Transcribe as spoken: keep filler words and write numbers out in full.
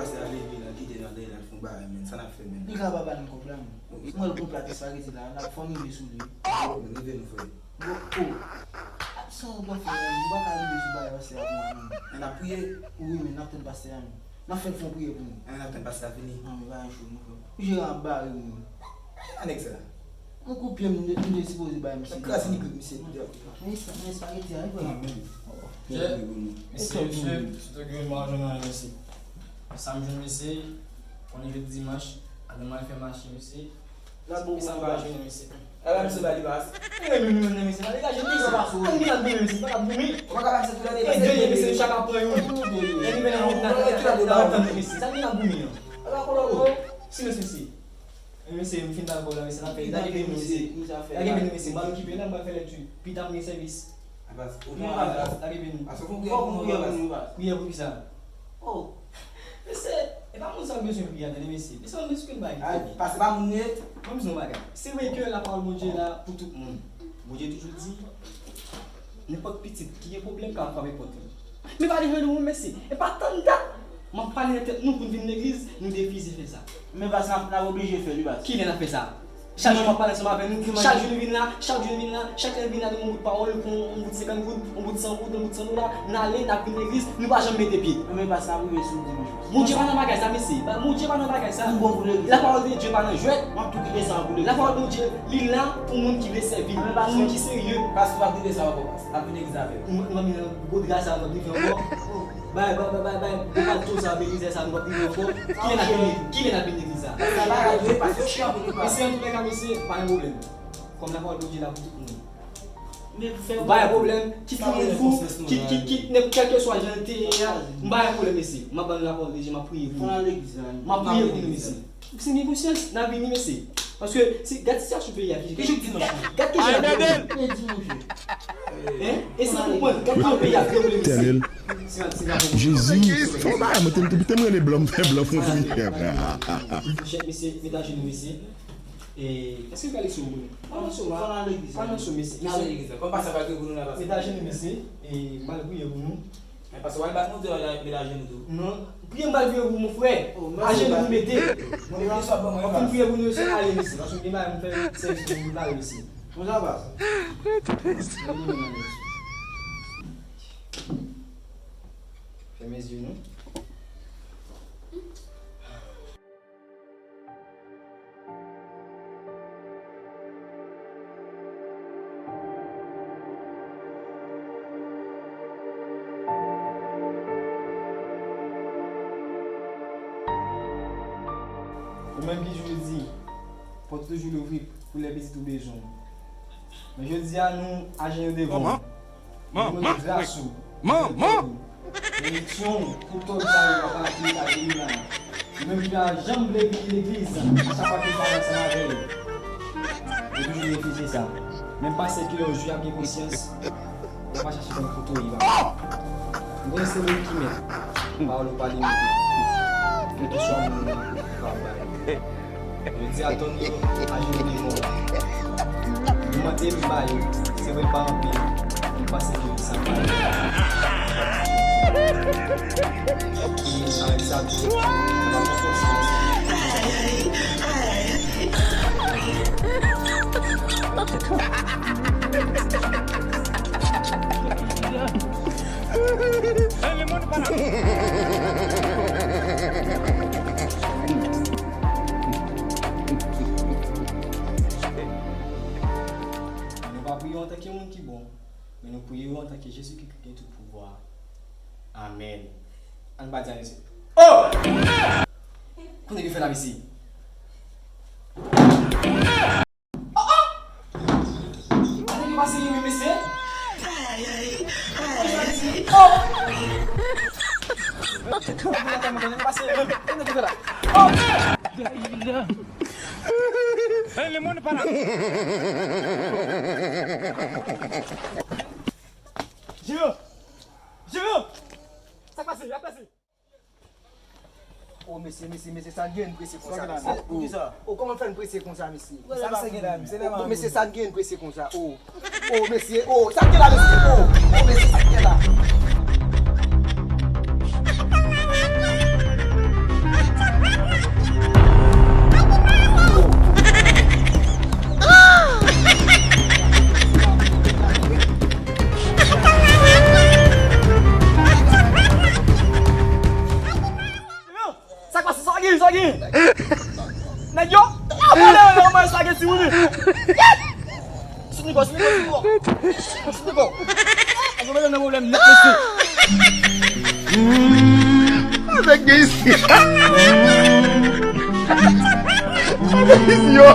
Pastè a leve la, kite n al dèyè l al fè yon bagay, menn. Sa n ap fè, menn? Li ka pa ba n kòb la, menn. Si mwen l gon plat espageti la, n ap fè yon rive sou li. Bon, menn, rive nou, frè. Bon, oh. Se yon bò fè, menn. Nou pa ka rive sou bagay pastè a pou mwen, menn. N ap priye. Wi, menn, n ap tann pastè a, menn. N ap fè l fè yon priyè pou nou. N ap tann pastè a vini. Non, men bagay cho, non, frè. Pou jere ap bare, menn. An nèg sa. Yon kout pye m te, m te sipoze bay misye. Kraze ni grip misye. Men sa, men espageti a, wi, frè. Mesye, mesye, sitou ke m pa jwenn anyen, mesye. Sa m jwenn, mesye, konnen jodi dimanch, adan m al fè mache, mesye. Sa m pa jwenn, mesye. Ala misye ba li bas. E, men, men, men, mesye, pa degaje, mesye. Sa m gen ak goumen, mesye, pa ka goumen. Ou pa ka ba misye tout lane, e, mesye, mesye, chak ap pran youn. E, li vin nan, nan, nan, nan, nan, mesye. Sa m gen ak goumen an. Ala kolo. Silans, mesye. Mesye, m fin ba l kòb la, mesye, n ap fè. Lage pye nou, mesye. Lage pye nou, mesye. M pral okipe la, m pral fè lèkti. Pita m gen sèvis. Lage pye nou. Fòk nou priye pou nou, baz. Priye pou kisa? Oh. Mesye, e pa moun sa w bezwen priye a, tande, mesye. Mesye, m bezwen priye. Pase pa moun ye. Mwen m di w yon bagay. Se vre ke lapawòl Bondye la pou tout moun. Bondye toujou di, nenpòt pitit ki gen pwoblèm ka frape pòt ou. Men pa devan nou, mesye. E pa tann dat. M ap pale nan tèt nou pou n vin legliz, nou refize fè sa. Men baz, n ap, n ap oblije fè li, baz. Kilè n ap fè sa? Chak jou m ap pale ansanm avè nou. Chak jou nou vin la, chak jou nou vin la, chak lè n vin la, nou yon bout pawòl, yon bout senkant goud, yon bout san goud, yon bout san dola, n ale, n ap vin legliz, nou pa janm mete pye. Men baz, n ap rive sou dimanch. Bondye pa nan bagay sa, mesye. Bondye pa nan bagay sa. Lapawòl de Dye pa nan jwèt. M ap tou kite sa pou legliz. Lapawòl Bondye, li la pou moun ki vle sèvi l, pou moun ki serye. Baz, ou pa kite sa ankò, baz. N ap vin legliz avè w. Nou, nou pa vin nan gwo dra sa, nou pa vin ankò. Bay, bay, bay, bay, bay, gwo palto sa, belizè sa, nou pa vin ankò. Kilè n ap vin, kilè n ap vin legliz sa? Sa bagay vre, paske yo chè pou nou pa. Mesye, antoulèka, mesye, pa gen pwoblèm. Kòm lapawòl Bondye la pou tout moun. Men pou fè ou pa gen pwoblèm, kit li moun fou, kit, kit, kit, nenpòt kèlkeswa jan l te ye a, m pa gen pwoblèm, mesye. M ap ban nou lapawòl de Dye, m ap priye pou nou. M ap priye pou nou, mesye. Si n gen konsyans, n a vini, mesye. Paske, si, gad sitiyasyon peyi a, ki, ki, gad, gad ki jan n ap viv. Hein? E si n konprann, gad kijan peyi a ap dewoule, mesye. Jezi, fè yon bagay, mwen te, te, te m rele blan, m fè blan fon kou. Chèf, mesye, met ajenou, mesye. E, èske w ka lese w, mesye? Pa nan sou, pa nan sou, mesye. Met ajenou, mesye. E, m al priye pou nou. Men pastè, w al bat nou de, w al met ajenou tou. Non, priye m pral priye pou mwen, frè. Ajenou pou mete. Mwen, mwen, sa ban mwen. Mwen priye pou nou, mesye, ale, mesye. Paske m gen bagay pou m fè, sèvis pou nou, ale, mesye. Konsa, baz. Fèmen zye nou. Ou menm ki toujou di, pòt toujou louvri pou lè pitit ou bezwen w. Men jodi a, nou ajenou devan w. Nou mande gras ou, nou mande benediksyon ou pou tout sa yo pa ka ki ka vini la. Ou menm ki pa janm vle vini legliz, a chak fwa ke w pale ansanm avè yo, yo toujou refize sa. Menm pastè ke yon jou y ap gen konsyans, yo pa chache konn kote w ye, papa. M konnen se ou ki mèt. Pawòl ou pa limite. Kèlkeswa moun ou ka bay. Yo di atann yo ajenou devan w. Yo mande m ba yo, se vre pa anpil, m panse ke sa pa yo. E avèk sa tou, yo pa pran konsyans. Nou pa priye antanke moun ki bon, men nou priye yo antanke Jezi ki gen tout pouvwa. Amèn. Ann ba di a mesye. Oh! Kote ki fè la, mesye? Oh, oh! Kote ki pase li menm, mesye? Oh! Kote ki pase li menm? Kote ki fè la? Oh! Hey, le monde pa la. Jero! Jero! Sa k pase? Sa k pase? Oh, mesye, mesye, mesye, sa gen prese konsa, mesye? Poukisa? Oh, kòman fè n prese konsa, mesye? Sa misye gen la, mesye? Oh, mesye, sa gen prese konsa? Oh, oh, mesye, oh, sa gen la, mesye? Oh, oh, mesye, sa gen la? Sa gen? Nèg yo, la vole yo, yo, sa gen ti wouli. Sou nivo, sou nivo, sou nivo. Sou nivo. Nèg yo mete nan pwoblèm nèt, mesye. Sa gen isi? Sa gen isi, yo?